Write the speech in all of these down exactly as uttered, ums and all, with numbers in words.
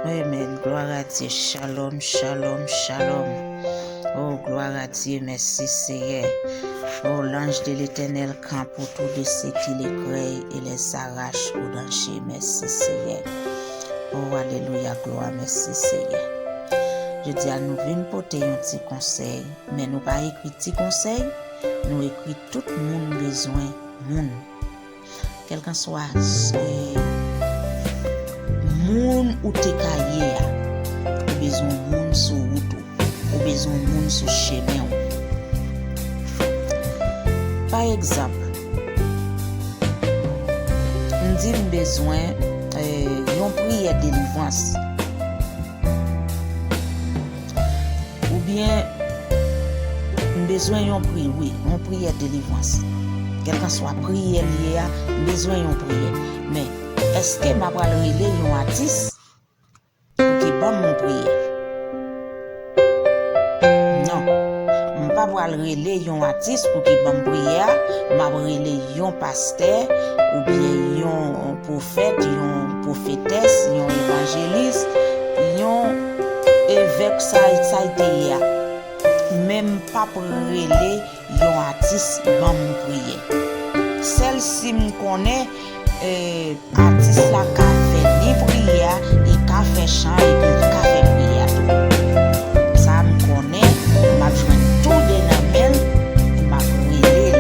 Amen. Gloire à Dieu. Shalom, shalom, shalom. Oh, gloire à Dieu. Merci, Seigneur. Oh, l'ange de l'Éternel campe autour de ceux qui le craignent et les arrache au danger. Merci, Seigneur. Oh, alelouya, glwa, mèsi, Seyè. Jodi a, nou vin pote yon ti konsèy, men nou pa ekri ti konsèy, nou ekri tout moun bezwen moun. Kèlkanswa, eh, moun ou te ka ye a, ou bezwen moun sou wout ou, ou bezwen moun sou chemen w. Pa egzanp, m di m bezwen, eh, yon priyè delivrans. Oubyen, m bezwen yon pri, wi, yon priyè delivrans. Kèlkanswa priyè l ye a, m bezwen yon priyè. Men, èske m ap pral rele yon atis pou ki ban m yon priyè? Non. M pa pral rele yon atis pou ki ban m priyè a. M ap rele yon pastè oubyen yon pwofèt, yon pwofetès, yon evanjelis, yon evèk, sa, sa y te ye a. Men m p ap rele yon atis ban m yon priyè. Sèl si m konnen, eh, atis la ka fè ni priyè a, li ka fè chan epi li ka fè priyè a tou. Sa m konnen, m ap jwenn tou de nan men l, m ap rele l.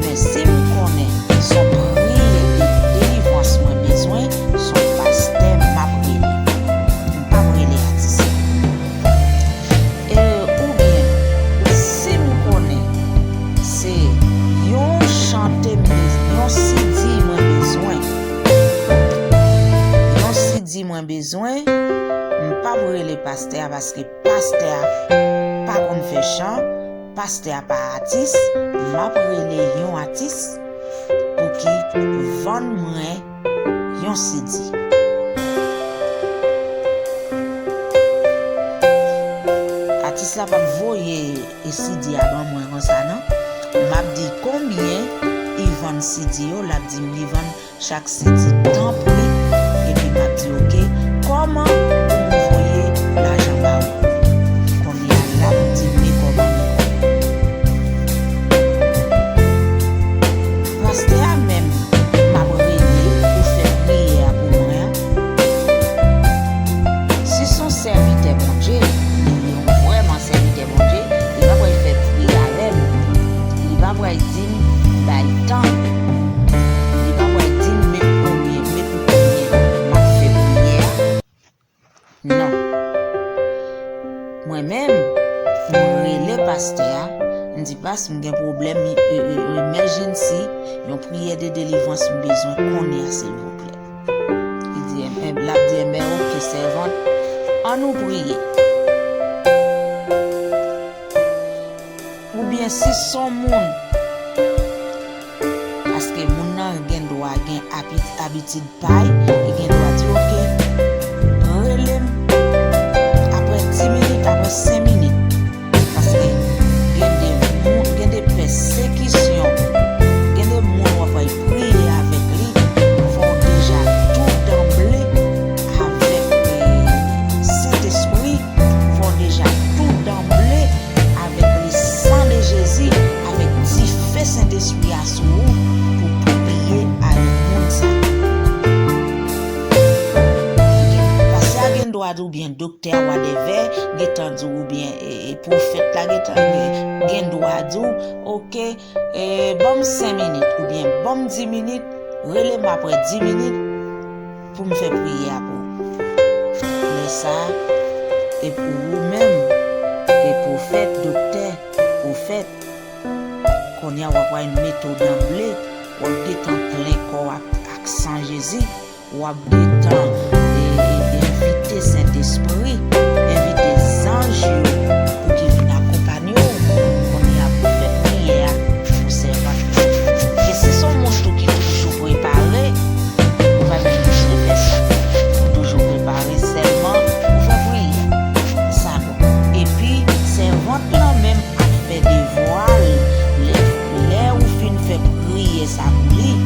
Men si m konnen s on priyè de delivrans mwen bezwen, s on pastè m ap rele. M p ap rele atis. E, oubyen, si m konnen se yon chante m bezwen, yon C D mwen bezwen, yon C D mwen bezwen, m p ap rele pastè a paske pastè a pa konn fè chan, pastè a pa atis, m ap rele yon atis pou ki vann mwen yon C D. Atis la p ap voye e C D a ban mwen konsa non. M ap di konbyen li vann C D yo, l ap di m li vann chak C D tan pri, epi m ap di, oke, kòman pou m voye lajan ba ou? Kounye a, l ap di m, men kòman, men kòman. Pastè a menm, m ap rele pou fè priyè a pou mwen an. Si s on sèvitè Bondye, li ye yon vrèman sèvitè Bondye, li pa pral fè priyè avè m. Li pa pral di m bay tan. Li pa pral di m men konbyen, men pou konbyen m ap fè priyè a. Non. Mwen menm, mwen rele pastè a, m di, pas, m gen pwoblèm, e, e, e, emergency, yon priyè de delivrans m bezwen kounye a, silvouplè. Li di, enben, l ap di, enben, oke, sèvant, ann nou priye. Oubyen si s on moun, paske moun nan gen dwa gen abi-, abitid pa l, li gen dwa di, oke, rele m apre dis minit, apre senk minit. Paske gen de moun, gen de pèsekisyon, gen de moun w ap al priye avèk li, fò w deja tou danble avèk, eh, Sentespri, fò w deja tou danble avèk le sang de Jésus, avèk dife Sentespri a sou ou pou w priye avèk moun sa. Gen, pastè a gen dwa di w, oubyen doktè a, whatever, gentan di w, oubyen, e, e, pwofèt la gentan gen, gen dwa di w, oke, e, ban m senk minit, oubyen ban m dis minit, rele m apre dis minit pou m fè priyè a pou ou. Lè sa a, e pou ou menm, e pwofèt, doktè, pwofèt, kounye a w ap wè l mete w danble, w ap gentan plen kò w ak, ak san Jezi, w ap gentan, e, e, envite Sentespri, envite zanj yo pou ki vin akonpanye w. Kounye a pou fè priyè a pou sèvant lan. E si s on moun tou ki toujou prepare, ou pa menm bezwen fè sa. Ou toujou prepare sèlman pou fè priyè. Sa bon. Epi, sèvant lan menm ap fè devwa l. Lè, lè ou fin fè priyè sa pou li,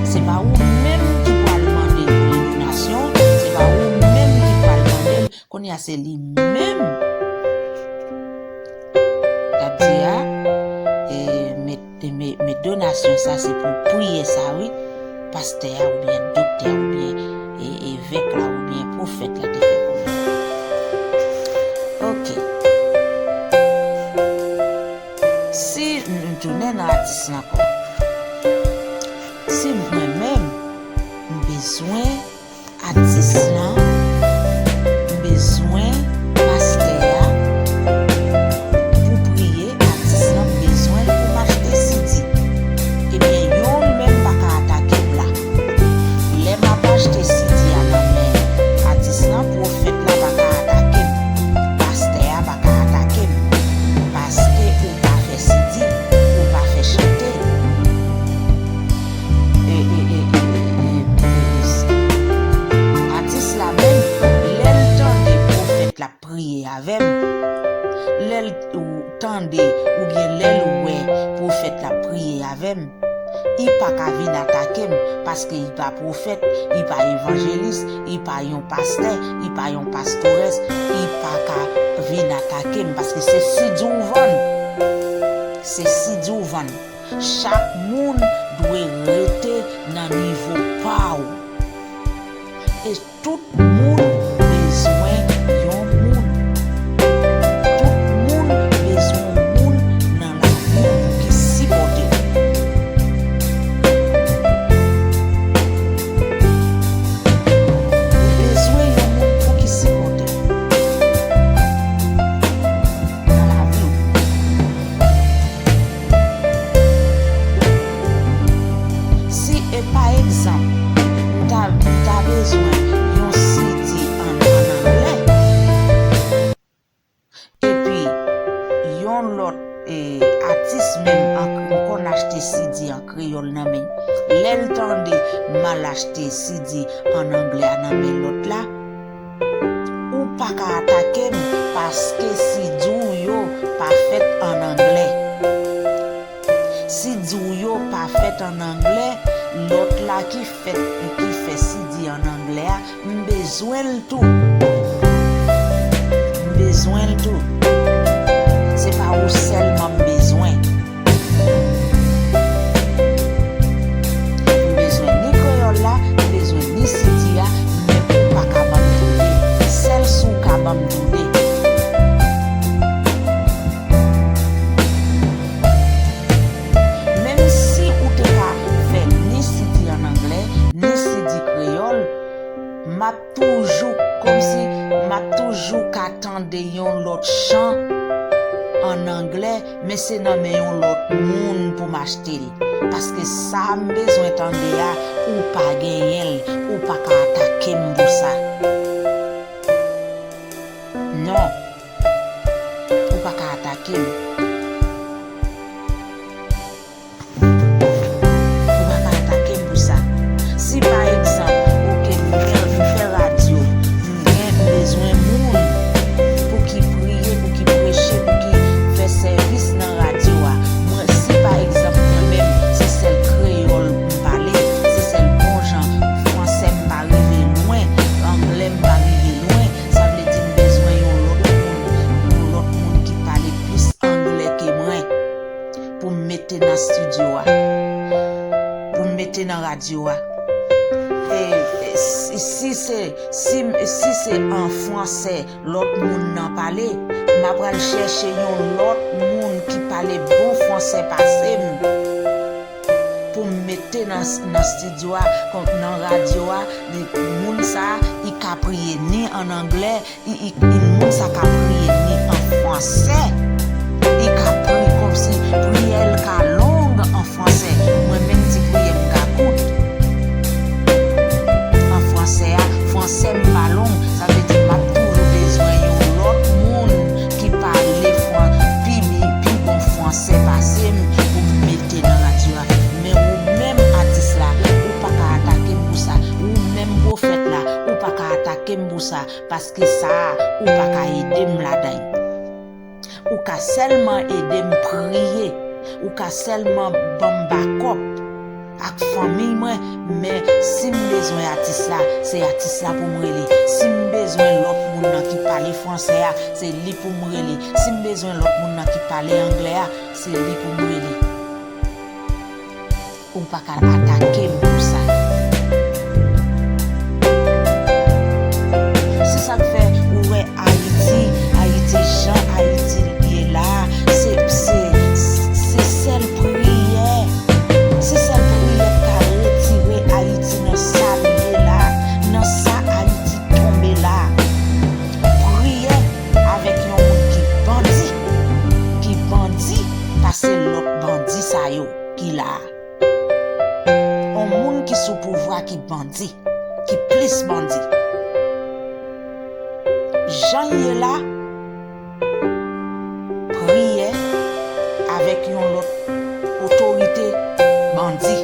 se pa ou menm ki pral mande pou li donasyon, se pa a se li menm k ap di a, e, met, met, met donasyon sa se pou priyè sa wi, pastè a oubyen doktè a oubyen e, evèk la oubyen pwofèt la te fè pou mwen. Ok. Si m tounen nan atis lan ankò, si mwen menm m bezwen atis lan, m bezwen pastè a pou priye, atis lan m bezwen l pou m achte C D. Ebyen, yon menm pa ka atake m la. Lè m ap achte C D a nan men atis lan, pwofèt la pa ka atake m. Pastè a pa ka atake m. Paske ou pa fè C D, ou pa fè chante. E, e, e, e, e, e, e, atis la menm, lè l tande pwofèt la ap priye avè m, lè l tande oubyen lè l wè pwofèt la ap priye avè m, li pa ka vin atake m, paske li pa pwofèt, li pa evanjelis, li pa yon pastè, li pa yon pastores, li pa ka vin atake m, paske se si Dye w vann. Se si Dye w vann. Chak moun dwe rete nan nivo pa w. E tout moun bezwen yon moun. Tout moun bezwen yon moun nan lavi w pou ki sipòte w. Ou bezwen yon moun pou ki sipòte w nan lavi w. Si, e, pa egzanp, m ta, m ta bezwen yon C D an, an anglè, epi yon lòt, e, atis menm an, m konn achte C D an kreyòl nan men l. Lè l tande m al achte C D an anglè a nan men lòt la, ou pa ka atake m paske C D w yo pa fèt an anglè. C D w yo pa fèt an anglè, lòt la ki fèt, ki fè C D an anglè a, m bezwen l tou. M bezwen l tou. Se pa ou sèlman m bezwen. M bezwen ni kreyòl la, m bezwen ni C D a, men ou pa ka ban m toude. Sèl si w ka ban m toude. Menm si ou te ka fè ni C D an anglè, ni C D kreyòl, m ap toujou, kòmsi m ap toujou ka tande yon lòt chan an anglè, men se nan men yon lòt moun pou m achte l. Paske sa m bezwen tande a, ou pa genyen l, ou pa ka atake m pou sa. Non. Ou pa ka atake m. Ou pa ka atake m pou sa. Si pa egzanp, oke, m fè, m fè radyo, m gen, m bezwen moun pou ki priye, pou ki preche, pou ki fè sèvis nan radyo a. Mwen, si pa egzanp, mwen menm, se sèl kreyòl m pale, se sèl bon jan fransè m pa rive lwen, anglè m pa rive lwen, sa vle di m bezwen yon lòt moun, yon lòt moun ki pale plis anglè ke mwen, pou m mete nan estidyo a, pou m mete nan radyo a. E, e, si, si se, si, si se an fransè lòt moun nan pale, m apral chèche yon lòt moun ki pale bon fransè pase m pou m mete nan, nan estidyo a, kon, nan radyo a, li, moun sa a, li ka priye ni an anglè, li, li, li, moun sa ka priye ni an fransè, li ka priye kòmsi priyè l ka long an fransè. Mwen menm ti priyè m ka kout an fransè a, fransè m pa long, sa vle di m ap toujou bezwen yon lòt moun ki pale fran-, pi, pi, pi bon fransè pase m pou m mete nan radyo a. Men ou menm atis la, ou pa ka atake m pou sa. Ou menm pwofèt la, ou pa ka atake m pou sa. Paske sa a, ou pa ka ede m ladan l. Ou ka sèlman ede m priye. Ou ka sèlman ban m bakòp. ak fanmiy mwen, men si m bezwen atis la, se atis la pou m rele. Si m bezwen lòt moun nan ki pale fransè a, se li pou m rele. Si m bezwen lòt moun nan ki pale anglè a, se li pou m rele. Ou pa ka atake m pou sa. Se sa k fè ou wè Ayiti, Ayiti, jan Ayiti ye la, se, se, se sèl priyè. Se sèl priyè k ka retire Ayiti nan sa l ye la, nan sa Ayiti tonbe la. Priyè avèk yon moun ki bandi, ki bandi pase lòt bandi sa yo ki la a. On moun ki sou pouvwa ki bandi, ki plis bandi. Jan l ye la, priyè avèk yon lòt otorite bandi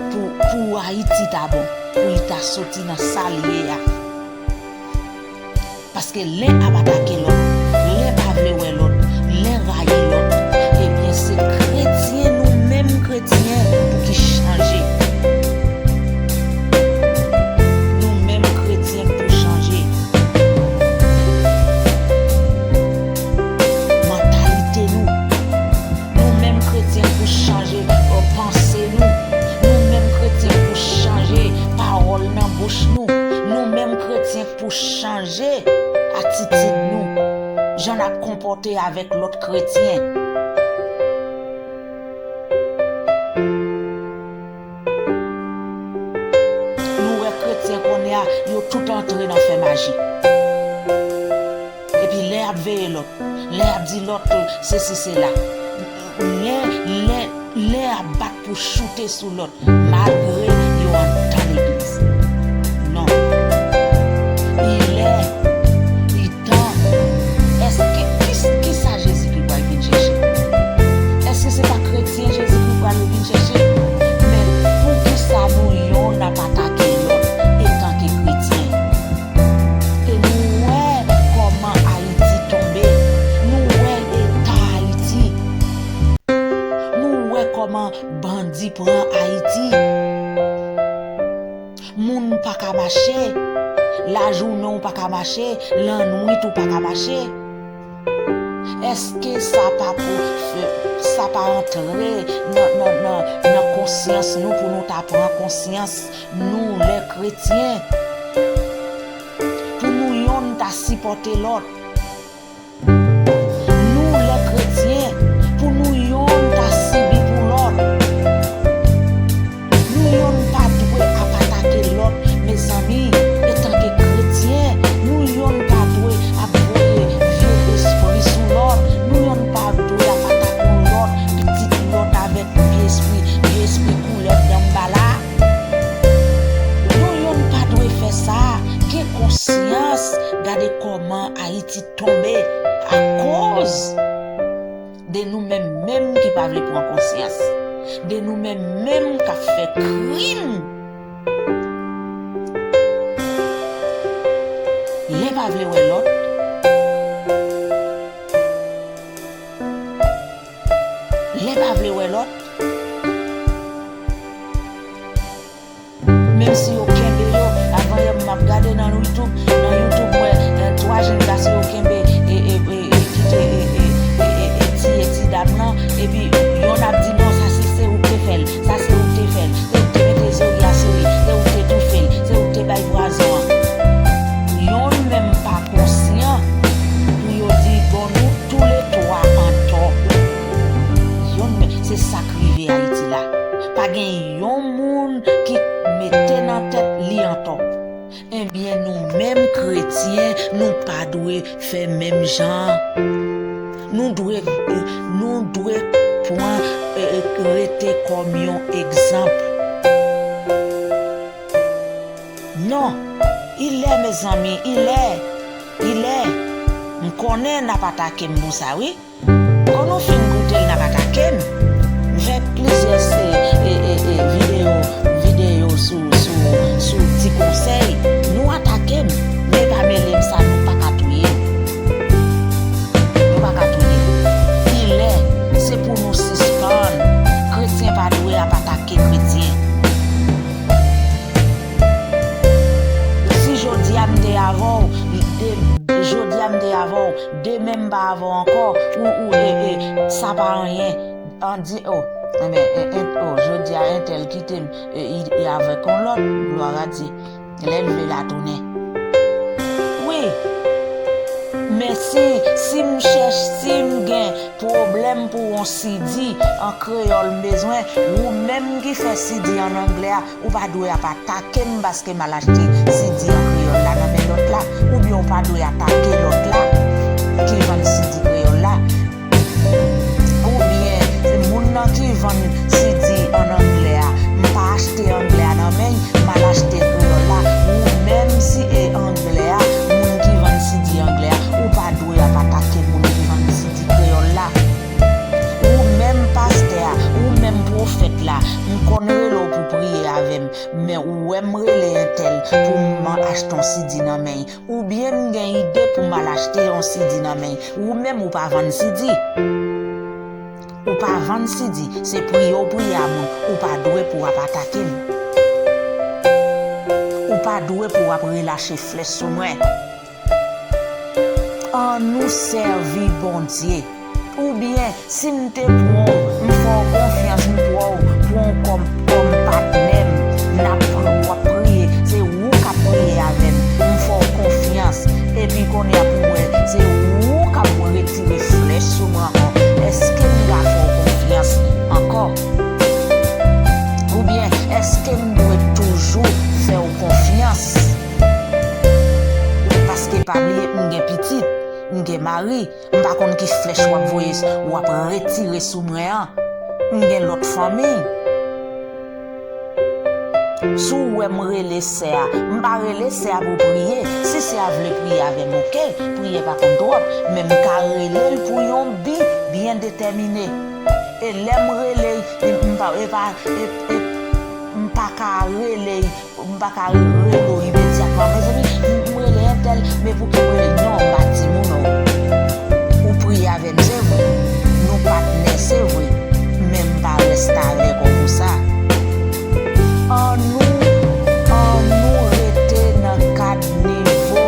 pou, pou Ayiti ta bon, pou li ta soti nan sa l ye a. Paske len ap atake lòt, len pa vle wè lòt, len rayi lòt, ebyen se kretyen, nou menm kretyen pou ki chanje. Nou menm kretyen pou chanje. Mantalite nou. Nou menm kretyen pou chanje, euh, panse nou. Nou menm kretyen pou chanje pawòl nan bouch nou. Nou menm kretyen pou chanje atitid nou. Jan n ap konpòte avèk lòt kretyen. Nou wè kretyen kounye a, yo tout antre nan fè maji. Epi lè y ap veye lòt, lè y ap di lòt, euh, sesi, sela. Lè, lè, lè y ap bat pou choute sou lòt, malgre yo anndan legliz. Non. Li lè, li tan. Èske, ki, kisa Jezikri pral vin chèche? Èske se pa kretyen Jezikri pral vin chèche? Men, poukisa nou yonn ap atake lòt etanke kretyen? E nou wè kòman Ayiti tonbe. Nou wè eta Ayiti. Nou wè kòman bandi pran Ayiti. Moun pa ka mache. Lajounen w pa ka mache. Lannwit ou pa ka mache. Èske sa pa pou, sa pa antre nan, nan, nan, nan konsyans nou pou nou ta pran konsyans, nou, lè kretyen? Pou nou yonn ta sipòte lòt. Nou, lè kretyen, pou nou yonn ta sibi pou lòt. Nou yonn pa dwe ap atake lòt, mezanmi, etanke kretyen. Nou yonn pa dwe ap voye vye espri sou lòt. Nou yonn pa dwe ap atake yon lòt, pitit lòt avèk vye espri, vye espri koulèv danmbala. Nou yonn pa dwe fè sa. Gen konsyans. Gade kòman Ayiti tonbe akoz de nou menm menm ki pa vle pran konsyans, de nou menm menm k ap fè krim. Len pa vle wè lòt. Len pa vle wè lòt. Menm si yo kenbe yo, avan yè m ap gade nan YouTube, nan YouTube, m wè, eh, twa jèn gason yo kenbe, e, e, e, e, kite, e, e, e, e, e, tiye ti dam lan, epi yonn ap di, "Non, sa se, se ou k te fè l, sa se ou k te fè l, se ou k te mete zori a sou li, se ou k te toufe l, se ou k te bay pwazon an." Yonn menm pa konsyan pou yo di, "Bon, nou toulètwa antò." Yonn menm, se sa k rive Ayiti la. Pa gen yon moun ki mete nan tèt li antò. Ebyen, nou menm kretyen, nou pa dwe fè menm jan. Nou dwe, nou dwe pran, eh, eh, rete kòm yon egzanp. Non, il est, mezanmi, il est, il est. M konnen n ap atake m pou sa, wi. Kon nou fin goute l, n ap atake m. M fè plizyè se, e, e, e, videyo, videyo sou, sou, sou ti konsèy. Nou atake m, men pa mele m sa, nou pa ka touye m. Nou pa ka touye m. Il est, se pou nou sispann. Kretyen pa dwe avè w, de, jodi a m te avè w, demen m pa avè w ankò, ou, ou, e, e, sa pa anyen. An di, o, enben, e, e, o, jodi a entèl kite m, e, e, e avèk yon lòt, glwa a Dye. Lè l vle l a tounen. Wi. Men si, si m chèch, si m gen pwoblèm pou yon C D an kreyòl m bezwen, ou menm ki fè C D an anglè a, ou pa dwe ap atake m paske m al achte C D an kreyòl la nan men lòt la, oubyen ou pa dwe atake lòt la ki vann C D kreyòl la. Oubyen, se moun nan ki vann C D an anglè a, m pa achte anglè a nan men l, m al achte kreyòl la. Ou menm si e anglè a, moun ki vann C D anglè a, ou pa dwe ap atake moun ki vann C D kreyòl la. Ou menm pastè a, ou menm pwofèt la, m konn rele w pou priye avè m, men ou wè m rele entèl pou m achte yon C D nan men l, oubyen m gen ide pou m al achte yon C D nan men l, ou menm ou pa vann C D. Ou pa vann C D, se priye w priye a moun, ou pa dwe pou w ap atake m. Ou pa dwe pou w ap relache flèch sou mwen. Annou sèvi Bondye. Oubyen, si m te pran w, m fè w konfyans, m pran w, pran w kòm, kòm patnè m, n ap, w ap priye, se ou k ap priye avè m, m fè w konfyans, epi kounye a pou m wè, se ou k ap retire flèch sou mwen ankò. Èske m ka fè w konfyans ankò? Oubyen, èske m dwe toujou fè w konfyans? Paske pa bliye, m gen pitit, m gen mari, m pa konn ki flèch w ap voye, w ap retire sou mwen an. M gen lòt fanmi. Si w wè m rele sè a, m pa rele sè a pou priye. Si sè a vle priye avè m, oke, priyè pa konn twòp, men m ka rele l pou yon bi byen detèmine. E lè m rele, m pa, e pa, e, e, m pa ka rele, m pa ka rele w imedyatman. Mezanmi, m, m rele entèl, men pou ki m rele? Non, m pa timoun ou. Ou priye avè m, se vre. Nou patnè, se vre. Men m pa restavèk ou pou sa. Annou, annou rete nan kad nivo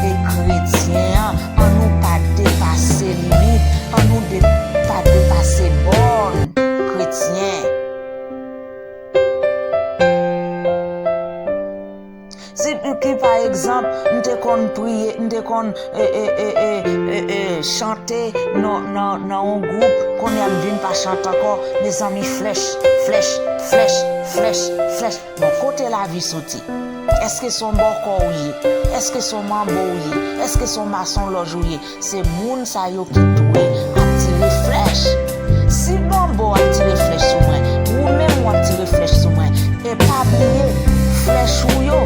e kretyen an. Annou pa depase limit. Annou de, pa depase bòn kretyen. Si, ki pa egzanp, m te konn priye, m te konn, e, e, e, e, e, e, chante nan, nan, nan yon gwoup, kounye a m vin pa chante ankò, mezanmi, flèch, flèch, flèch, flèch, flèch. Bon, kote lavi soti? Èske se yon bòkò ou ye? Èske se yon manbo ou ye? Èske se yon masonlòj ou ye? Se moun sa yo ki dwe ap tire flèch. Si manbo ap tire flèch sou mwen, ou menm w ap tire flèch sou mwen, e pa bliye, flèch ou yo,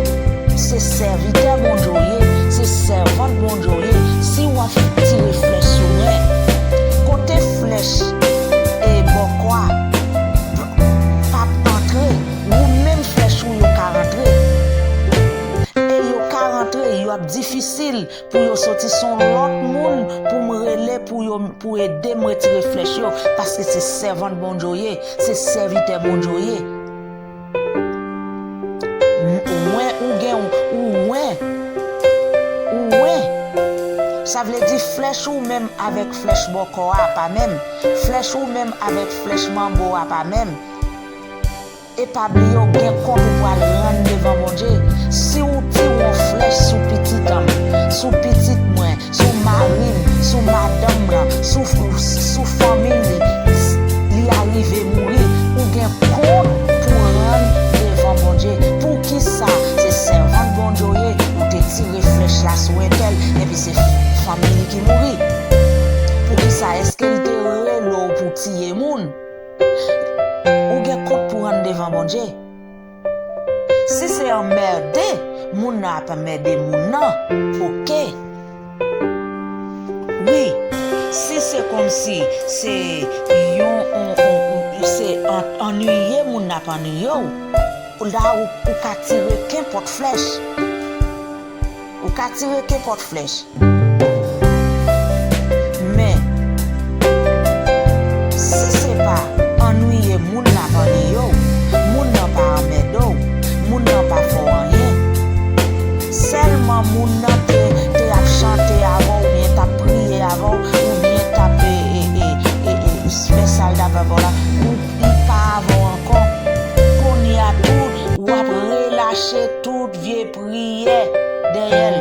se sèvitè Bondye w ye, se sèvant Bondye w ye. Si w ap tire flèch sou mwen, kote flèch e bòkò a p-, p-, p ap antre, ou menm flèch ou yo ka rantre. E yo ka rantre, yo ap difisil pou yo soti, se yon lòt moun pou m rele pou yo, pou ede m retire flèch yo, paske se sèvant Bondye w ye, se sèvitè Bondye w ye. M-, wen, ou gen, ou wen, ou wen. Sa vle di flèch ou menm avèk flèch bòkò a pa menm. Flèch ou menm avèk flèch manbo a pa menm. E pa bliye w gen kont ou pral rann devan Bondye. Si w tire yon flèch sou pitit an m, sou pitit mwen, sou mari m, sou madanm lan, sou, sou fanmi li, li arive mouri, ou gen kont pou rann devan Bondye. Poukisa se sèvant Bondye w ye, ou te tire flèch la sou entèl, epi se fanmi li ki mouri? Poukisa èske l te rele w pou tiye moun? Ou gen kont pou rann devan Bondye. Si se anmède, moun nan ap anmède moun nan, oke. Wi, si se kòmsi se yon, on, on, on, se an-, annuiye moun nan ap annuiye w, la ou, ou ka tire kenpòt flèch. Ou ka tire kenpòt flèch. Men, si se pa annuiye moun nan ap annuiye w, moun nan pa anmède w, moun nan pa fè w anyen, sèlman moun nan tout vye priyè dèyè l.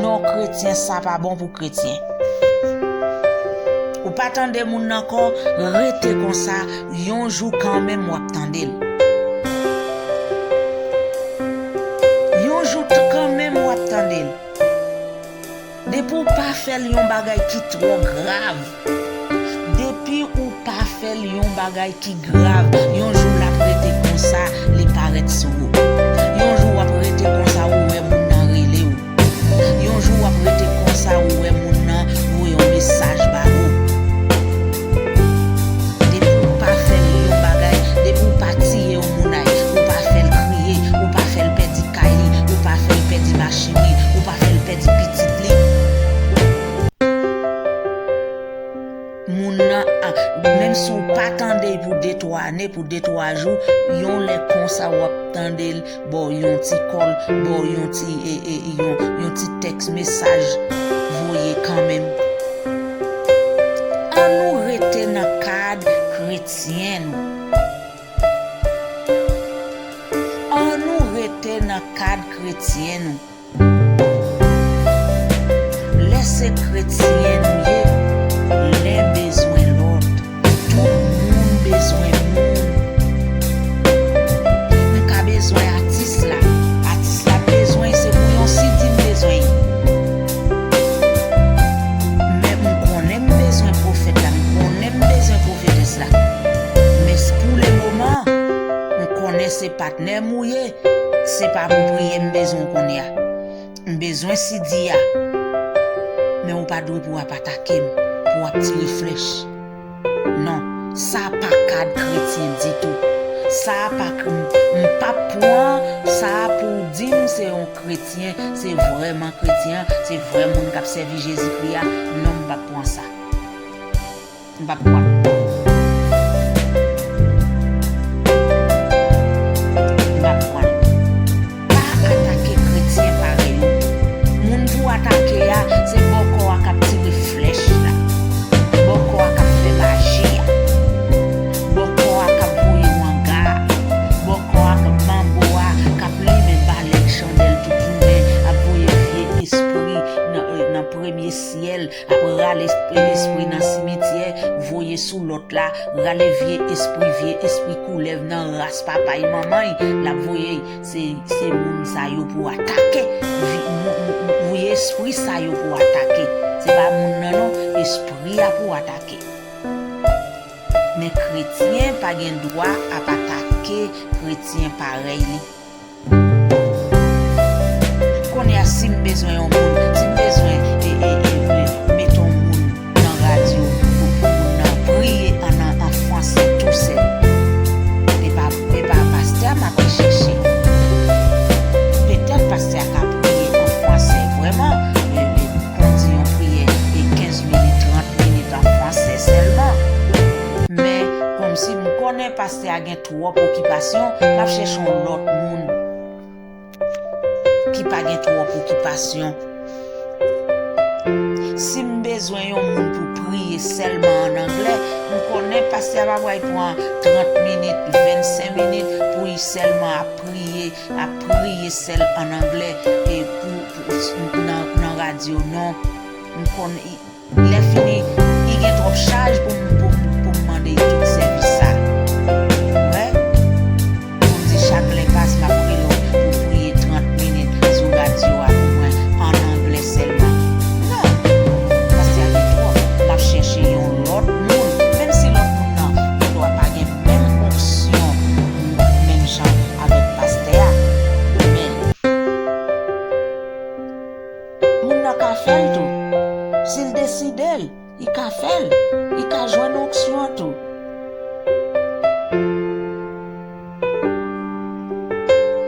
Non, kretyen, sa pa bon pou kretyen. Ou pa tande moun nan ankò, rete konsa, yon jou kanmenm w ap tande l. Yon jou t-, kanmenm w ap tande l. Depi w pa fè l yon bagay ki twò grav, depi ou pa fè l yon bagay ki grav, yon jou l ap rete konsa, li parèt sou ou. Yon jou w ap rete konsa, ou wè moun nan rele w. Yon jou w ap rete konsa, ou wè moun nan voye yon mesaj ba ou. Depi w pa fè l yon bagay, depi w pa tiye yon moun ay, ou pa fè l kriye, ou pa fè l pèdi kay li, ou pa fè l pèdi machin li, ou pa fè l pèdi pitit li. Moun nan, a, menm si w pa tande l pou de twa ane, pou de twa jou, yon lè konsa w ap tande l ba w yon ti kòl, ba w yon ti, e, e, yon, yon ti tèks mesaj voye kanmenm. Ann nou rete nan kad kretyen nou. Ann nou rete nan kad kretyen nou. Lè se kretyen nou ye, len bezwen lòt. Tout moun bezwen moun. M ka bezwen atis la. Atis la m bezwen, se pou yon CD m bezwen. Men m konnen m bezwen pwofèt la, m konnen m bezwen pwofetès la. Men s-, pou le moman, m konnen se patnè m ou ye, se pa pou priye m bezwen w kounye a. M bezwen CD a. Men ou pa dwe pou w ap atake m, pou w ap tire flèch. Non, sa pa kad kretyen ditou. Sa pa k-, m, m p ap pran sa pou w di m se yon kretyen, se vrèman kretyen an, se vrè moun k ap sèvi Jezikri a. Non, m p ap pran sa. M p ap pran. M p ap pran. Pa atake kretyen parèy ou. Moun pou w atake a, se bòkò a k ap tire flèch la. Bòkò a k ap fè maji a. Bòkò a k ap voye wanga a. Bòkò a k ap manbo a, k ap limen balèn chandèl tout jounen, ap voye vye espri nan, nan premye syèl, ap rale esp-, espri nan simityè, voye sou lòt la, rale vye espri, vye espri koulèv nan ras papa y manman y, l ap voye y. Se, se moun sa yo pou w atake. Vi-, mou-, mou-, mou-, vye espri sa yo pou w atake. Se pa moun nan non, espri a pou w atake. Men kretyen pa gen dwa ap atake kretyen parèy li. Kounye a, si m bezwen yon moun, si m bezwen, e, e, e, e, mete yon moun nan radyo pou, pou moun nan priye an, an, an franse tou sèl, e pa, e pa pastè a m ap chèche. Petèt pastè a ka priye an franse vrèman, e, e, kondi yon priyè, e, kenz minit, trant minit an franse sèlman. Men, kòmsi m konnen pastè a gen twòp okipasyon, m ap chèche yon lòt moun ki pa gen twòp okipasyon. Si m bezwen yon moun pou priye sèlman an anglè, m konnen pastè a pa pral pran trant minit, vennsenk minit pou li sèlman ap priye, ap priye sèl an anglè, e pou, pou, nan, nan radyo, non. M konnen, lè fini, li gen twòp chaj pou m, pou m, pou m mande l tout sèvis sa. Ou wè? Pou m di chak lè pas, m ap rele w pou priye trant minit sou radyo a pou mwen, an anglè sèlman. Non! Pastè a gen twòp. M ap chèche yon lòt moun. Menm si lòt moun nan, gen dwa pa gen menm onksyon, menm jan avèk pastè a. Men, moun nan ka fè l tou. Si l deside l, li ka fè l. Li ka jwenn onksyon an tou.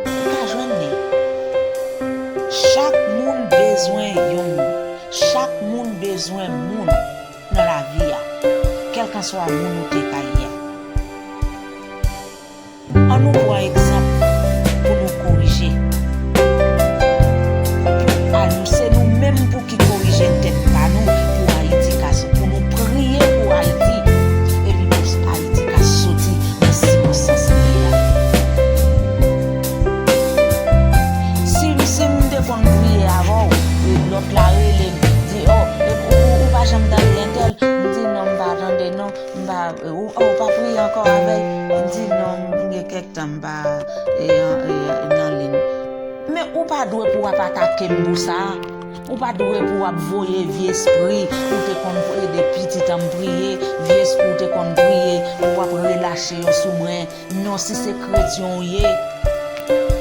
Li ka jwenn li. Chak moun bezwen yon moun. Chak moun bezwen moun nan lavi a. Kèlkanswa moun ou te ka ye a. An nou pran egzanp pou nou korije. Pou al-, se nou menm pou ki korije tèt pa nou, pou Ayiti ka so-, pou nou priye pou Ayiti, epi pou Ayiti ka soti nan sikonstans li ye a. Ou pa dwe pou w ap atake m pou sa. Ou pa dwe pou w ap voye vye espri ou te konn ede pitit an m priye, vye espri ou te konn priye, ou ap relache yo sou mwen. Non, si se kretyen w ye,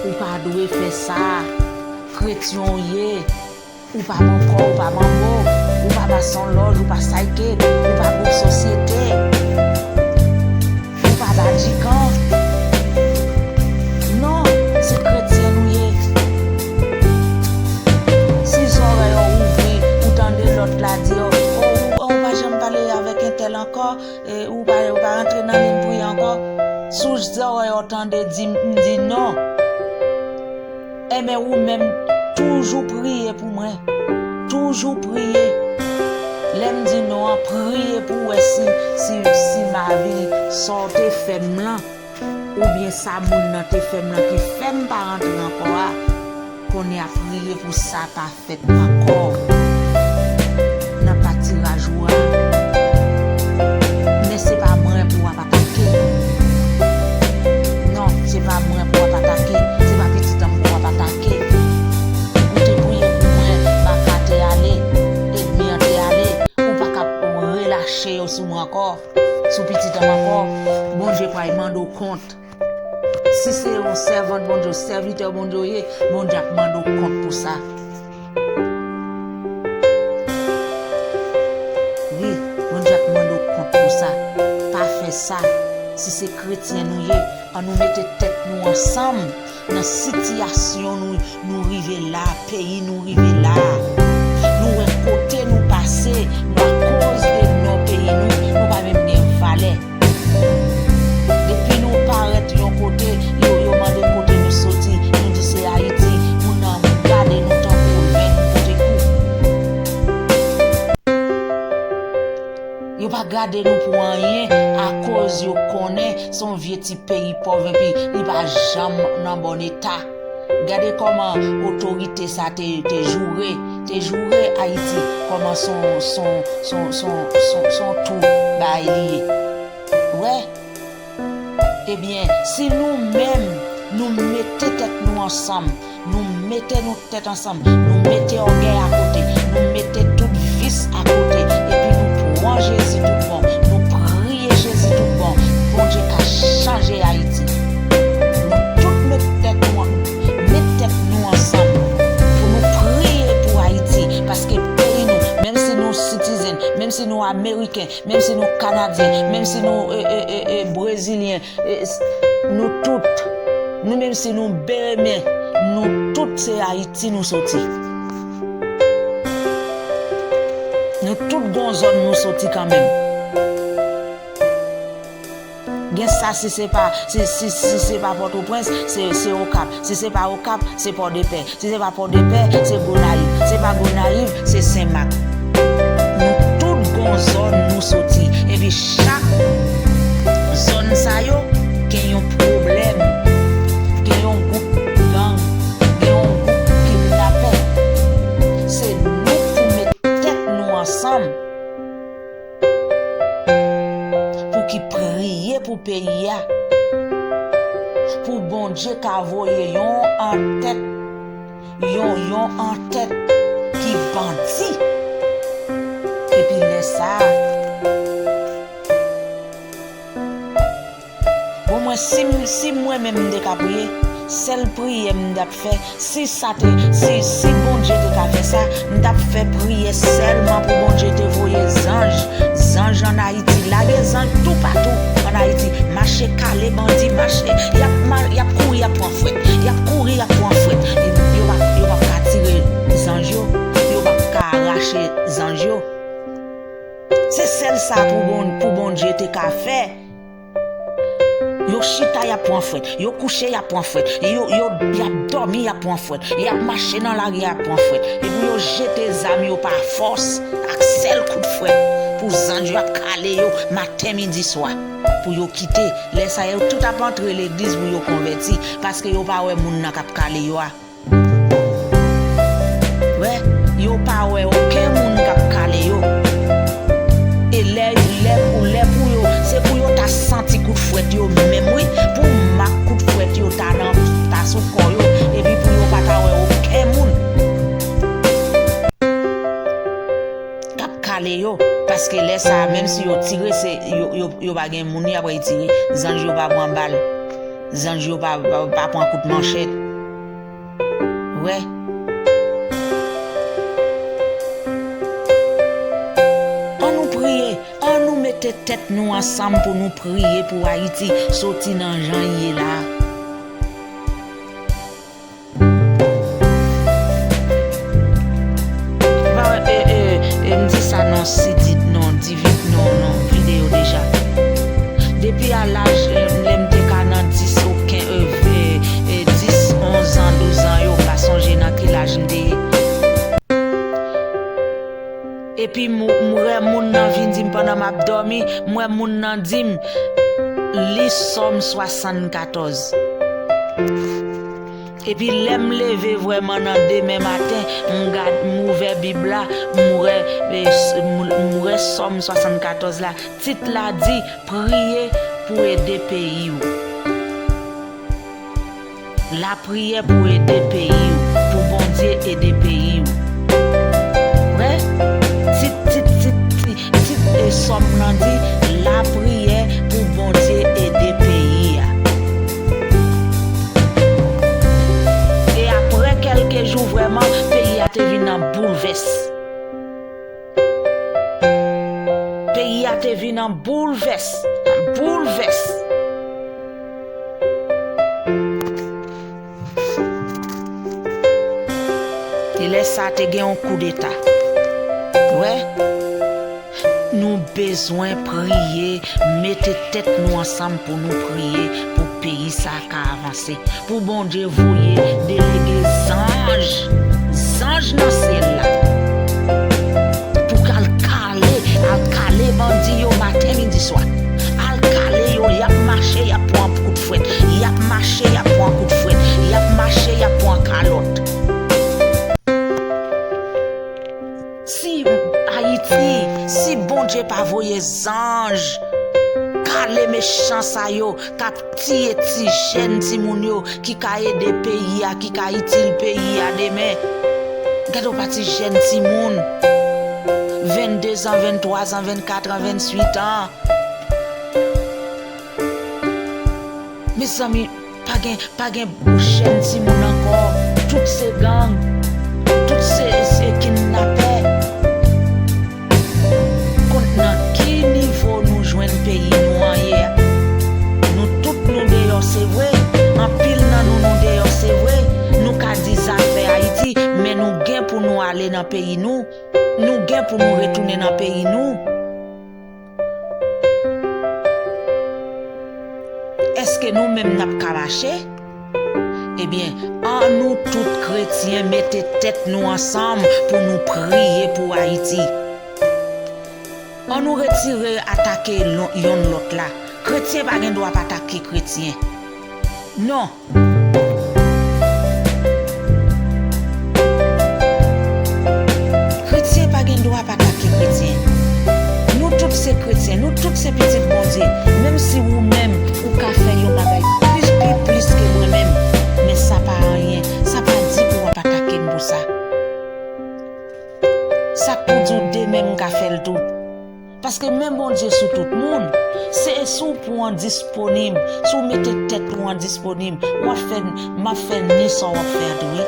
ou pa dwe fè sa. Kretyen w ye, ou pa ban kò, ou pa ban mo, ou pa masonlòj, ou pa psychic, ou pa gwoup sosyete. Ou pa badikan. Non, se kretyen nou ye. Si zòrèy ou ouvri, ou tande lòt la di, "Oh, oh, ou, oh, ou pa janm pale avèk entèl ankò, e ou pa, ou pa rantre nan liy priye ankò." Si zòrèy ou tande di, m di non. Enben, ou menm, toujou priye pou mwen. Toujou priye. Lè m di non an, priye pou w wè si, si, si mavi sa w te fè m lan, oubyen sa moun nan te fè m lan ki fè m pa rantre ankò a, kounye a priye pou sa pa fèt ankò nan patiraj ou a. Men se pa mwen pou w ap atake. Non, se pa mwen pou w ap atake. Se pa pitit an m pou w ap atake. Ou te priye pou mwen, baka te ale, ènmi an te ale. Ou pa ka relache yo sou mwen ankò, sou pitit an m ankò. Bondye pral mande w kont. Si se yon sèvant Bondye, sèvitè Bondye w ye, Bondye ap mande w kont pou sa. Wi, Bondye ap mande w kont pou sa. Pa fè sa. Si se kretyen nou ye, ann nou mete tèt nou ansanm nan sitiyasyon nou, nou rive la, peyi nou rive la. Nou wè kote nou pase, nou akoz de non peyi nou, nou pa menm gen valè. Depi nou parèt yon kote, yo, yo mande kote nou soti, nou di se Ayiti, moun nan gade nou tankou ven pote kou. Yo pa gade nou pou anyen, akoz yo konnen se yon vye ti peyi pòv, epi li pa janm nan bòn eta. Gade kòman otorite sa te, te joure, te joure Ayiti, kòman se yon, se yon, se yon, se yon, se yon, se yon tou bay li ye. Ou wè? Ebyen, si nou menm, nou mete tèt nou ansanm, nou mete nou tèt ansanm, nou mete ògèy akote, nou mete tout vis akote, epi nou pran Jezi tout bon, nou priye Jezi tout bon, Bondye ka chanje Ayiti. Nou tout met tèt nou an-, met tèt nou ansanm pou nou priye pou Ayiti, paske peyi nou, menm si nou citizen, menm si nou ameriken, menm si nou kanadyen, menm si nou, e, e, e, e, brezilyen, e, s-, nou tout, nou menm si nou beremen, nou tout se Ayiti nou soti. Nou tout gon zòn nou soti kanmenm. Gen sa, si se pa, si, si, si se pa Pòtoprens, se, se Okap. Si se pa Okap, se Pòdepè. Si se pa Pòdepè, se Gonayiv. Se pa Gonayiv, se Senmak. Nou tout gon zòn nou soti. Epi chak zòn sa yo gen yon pwoblèm. Gen yon gwoup gang, gen yon gwoup kidnapè. Se nou pou met tèt nou ansanm pou ki priye pou peyi a, pou Bondye ka voye yon antèt, yon, yon antèt ki bandi. Epi lè sa a, bon, mwen, si m, si mwen menm m te ka priye, sèl priyè m t ap fè, si sa te, si, si Bondye te ka fè sa, m t ap fè priyè sèlman pou Bondye te voye zanj, zanj ann Ayiti, lage zanj toupatou ann Ayiti, mache kale bandi, mache, y ap ma-, y ap kouri, y ap pran fwèt, y ap kouri, y ap pran fwèt. Yo p ap, yo p ap ka tire zanj yo, yo p ap ka rache zanj yo. Se sèl sa pou Bon-, pou Bondye te ka fè. Yo chita, y ap pran fwèt. Yo kouche, y ap pran fwèt. Yo, yo, y ap dòmi, y ap pran fwèt. Y ap mache nan lari, y ap pran fwèt. Epi yo jete zam yo pa fòs, ak sèl kout fwèt. Pou zanj yo ap kale yo maten, midi, swa. Pou yo kite. Lè sa yo tout ap antre legliz pou yo konvèti, paske yo pa wè moun nan k ap kale yo a. Wè, yo pa wè okenn moun k ap kale yo. E lè, lè pou, lè pou yo, se pou yo ta santi kout fwèt yo menm, wi. Pou mak kout fwèt yo ta nan, ta sou kò yo. Epi pou yo pa ta wè o-, Paske lè sa a, menm si yo tire, se, yo, yo, yo pa gen moun, y ap retire. Zanj yo pa pran bal. Zanj yo pa, pa, pa pran kout manchèt. Wè. Ann nou priye, ann nou mete tèt nou ansanm pou nou priye pou Ayiti soti nan jan l ye la. Ba, e, e, e, m di sa nan sidi, nan divi-, nan, nan videyo deja. Depi a laj, e, lè m te ka nan dis ou ken-, e, e, dis, onz an, douz an yo, m pa sonje nan ki laj m te ye. Epi m, m wè moun nan vin di m pandan m ap dòmi, m wè moun nan di m, li Sòm swasannkatòz. Epi lè m leve vrèman nan demen maten, m gad, m ouvè Bib la, m wè, e, s-, m, m wè Sòm swasannkatòz la. Tit la di, Priye pou ede peyi w. Lapriyè pou ede peyi w, pou Bondye ede peyi w. Wè, tit, tit, tit, tit, tit, e, Sòm nan di, Lapriyè pou Bondye ede peyi a. E aprè kèlke jou, vrèman, peyi a te vin an boulvès. Peyi a te vin an boulvès, boulvès. E lè sa a te gen yon koudeta. Wè, nou bezwen priye, mete tèt nou ansanm pou nou priye pou peyi sa a ka avanse. Pou Bondye voye delege zanj, zanj nan syèl la. Pou k al kale, al kale bandi yo maten, midi, swa. Al kale yo, y ap mache, y ap pran kout fwèt. Y ap mache, y ap pran kout fwèt. Y ap mache, y ap pran kalòt. Si Ayiti, si Bondye pa voye zanj, kale mechan sa yo k ap tiye ti jèn timoun yo ki ka ede peyi a, ki ka itil peyi a demen. Gade yon pati jèn timoun, vennde zan, venntwa zan, vennkat an, venntuit an. Mezanmi, pa gen, pa gen jèn timoun ankò. Tout se gang. Tout se, se kidnapè. Kont nan ki nivo nou jwenn peyi nou an ye a? Nou tout nou deyò, se vre. Anpil nan nou, nou deyò, se vre. Nou ka di zafè Ayiti, men nou gen pou nou ale nan peyi nou. Nou gen pou nou retounen nan peyi nou. Èske nou menm n ap ka mache? Ebyen, annou tout kretyen mete tèt nou ansanm pou nou priye pou Ayiti. Annou retire atake lon-, yonn lòt la. Kretyen pa gen dwa ap atake kretyen. Non. Kretyen pa gen dwa ap atake kretyen. Nou tout se kretyen, nou tout se pitit Bondye. Menm si ou menm, ou ka fè yon bagay plis, pi plis ke mwen menm, men sa pa anyen. Sa pa di pou w ap atake m pou sa. Sa k pou di w demen m ka fè l tou. Paske men Bondye sou tout moun. Se si w pran disponib, si w mete tèt ou an disponib, w ap fè, m ap fè ni sa w ap fè a tou wi.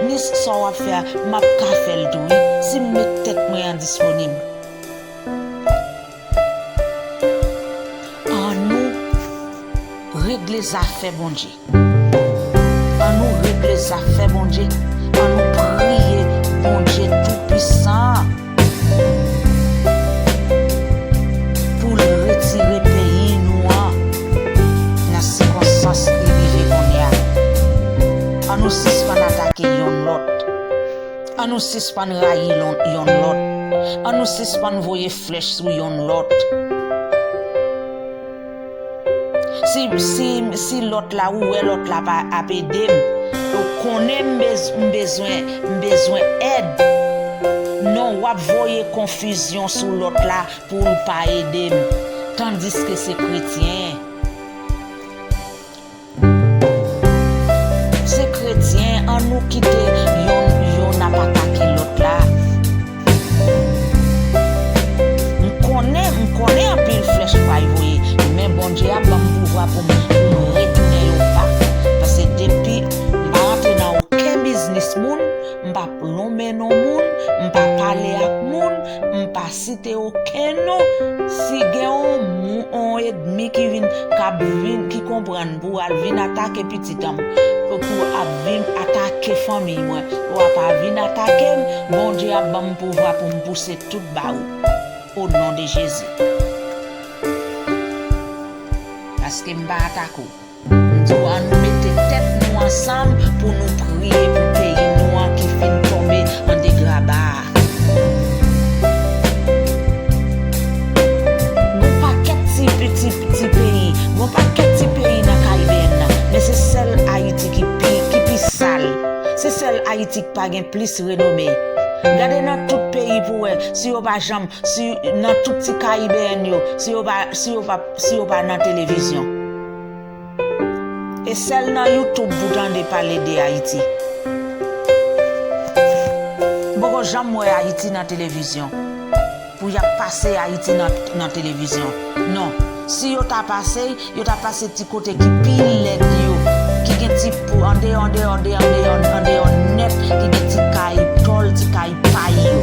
Ni sa w ap fè a, m ap ka fè l tou wi. Si m met tèt mwen an disponib. Annou regle zafè Bondye. Annou regle zafè Bondye. Annou priye Bondye Toupisan an pou l retire peyi nou an nan sikonstans li rive kounye a. Annou sispann atake yonn lòt. Annou sispann rayi lon-, yonn lòt. Annou sispann voye flèch sou yonn lòt. Si, si, si lòt la, ou wè lòt la pa ap ede m, ou konnen m bez-, m bezwen, m bezwen èd. Non, w ap voye konfizyon sou lòt la pou l pa ede m. Tandiske se kretyen. Se kretyen, annou kite yonn, yonn ap atake lòt la. M pa lonmen non moun, m pa pale ak moun, m pa site okenn non. Si gen yon mou-, yon ènmi ki vin, k ap vin, ki konprann pou al vin atake pitit an m, pou, pou ap vin atake fanmi mwen, pou ap vin atake m, Bondye ap ban m pouvwa pou m pouse tout ba ou. O non de Jezi. Paske m pa atake w. M di w, ann nou mete tèt nou ansanm pou nou priye pou peyi nou an ki fin tonbe an degraba a. Gon pakèt ti, ti, ti peyi, gon pakèt ti peyi nan Karibeyèn nan, men se sèl Ayiti ki pi, ki pi sal. Se sèl Ayiti k pa gen plis renome. Gade nan tout peyi pou wè si yo pa janm, si nan tout ti Karibeyèn yo, si yo pa, si yo pa, si yo pa nan televizyon. E sèl nan YouTube ou tande pale de Ayiti. M poko janm wè Ayiti nan televizyon. Pou y ap pase Ayiti nan, nan televizyon. Non. Si yo ta pase, yo ta pase ti kote ki pi lèd yo, ki gen ti pou, andeyò, andeyò, andeyò, andeyò, andeyò nèt, ki gen ti kay tòl, ti kay pay yo.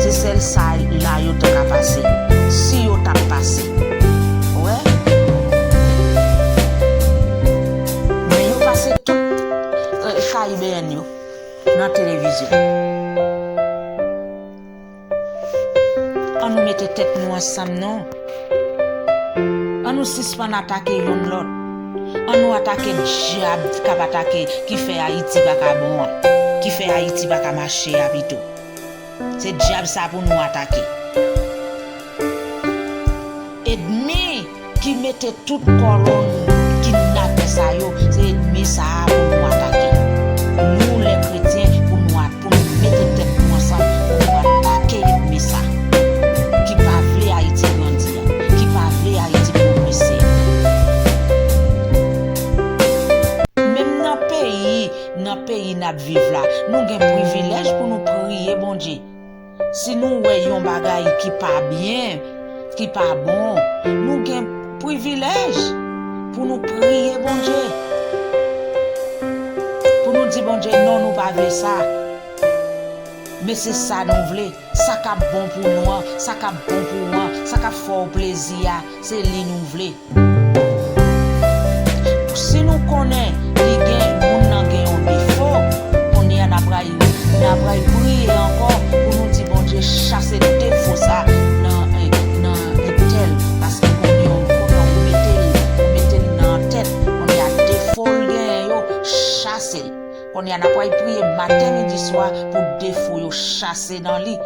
Se sèl sa la yo ta ka pase. Si yo t ap pase. Ou wè? Men yo pase tout, eh, Karibeyèn yo nan televizyon. Ann nou mete tèt nou ansanm non. Ann nou sispann atake yonn lòt. Ann nou atake dyab k ap atake, ki fè Ayiti pa ka bon an, ki fè Ayiti pa ka mache a pito. Se dyab sa pou nou atake. Ènmi ki mete tout kòlonn kidnapè sa yo, se ènmi sa a pou nou atake. Nou, lè kretyen, pou nou a-, pou nou mete tèt nou ansanm, pou nou atake ènmi sa ki pa vle Ayiti grandi an, ki pa vle Ayiti pwogrese an. Menm nan peyi, nan peyi n ap viv la, nou gen privilèj pou nou priye Bondye. Si nou wè yon bagay ki pa byen, ki pa bon, nou gen privilèj pou nou priye Bondye. Pou nou di Bondye, "Non, nou pa vle sa. Men se sa nou vle. Sa k ap bon pou nou an, sa k ap bon pou ou an, sa k ap fè w plezi a, se li nou vle." Si nou konnen li gen, moun nan gen yon defo, kounye a n ap pral, n ap pral priye ankò pou nou di Bondye chase defo sa nan, nan entèl, paske kounye a, kounye a ou mete l, ou mete l nan tèt, kounye a defo l genyen yo, chase l. Kounye a n ap pral priye maten, midi, swa pou defo yo chase nan li.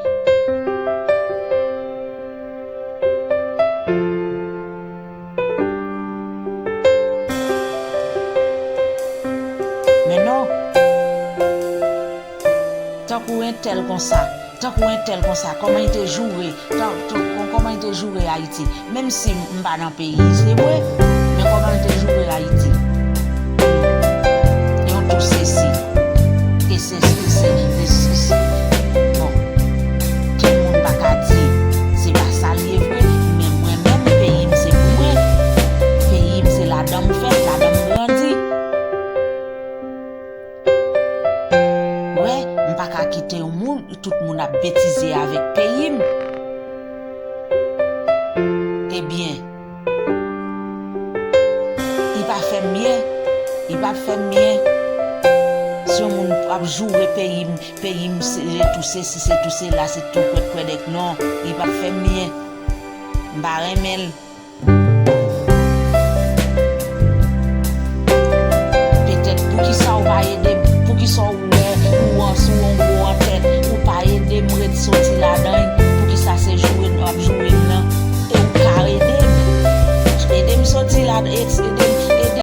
Men non. Tankou entèl konsa, tankou entèl konsa, kòman li te joure, tan-, tan-, kòman li te joure Ayiti. Menm si m pa nan peyi, se vre, men kòman li te joure Ayiti. Yon tou sesi. E se, e se, e se, se. Bon. Kenn moun pa ka di se pa sa l ye vre, men mwen menm, peyi m se pou mwen. Peyi m se ladan m fèt, ladan m grandi. Wè, m pa ka kite yon moun, tout moun ap betize avèk peyi m. Ebyen, li pa fè m byen, li pa fè m byen. Si yon moun ap joure peyi m, peyi m se tou sesi, se tou sela, se tou kwèdkwèdèk, non, li pa fè m byen. M pa renmen l.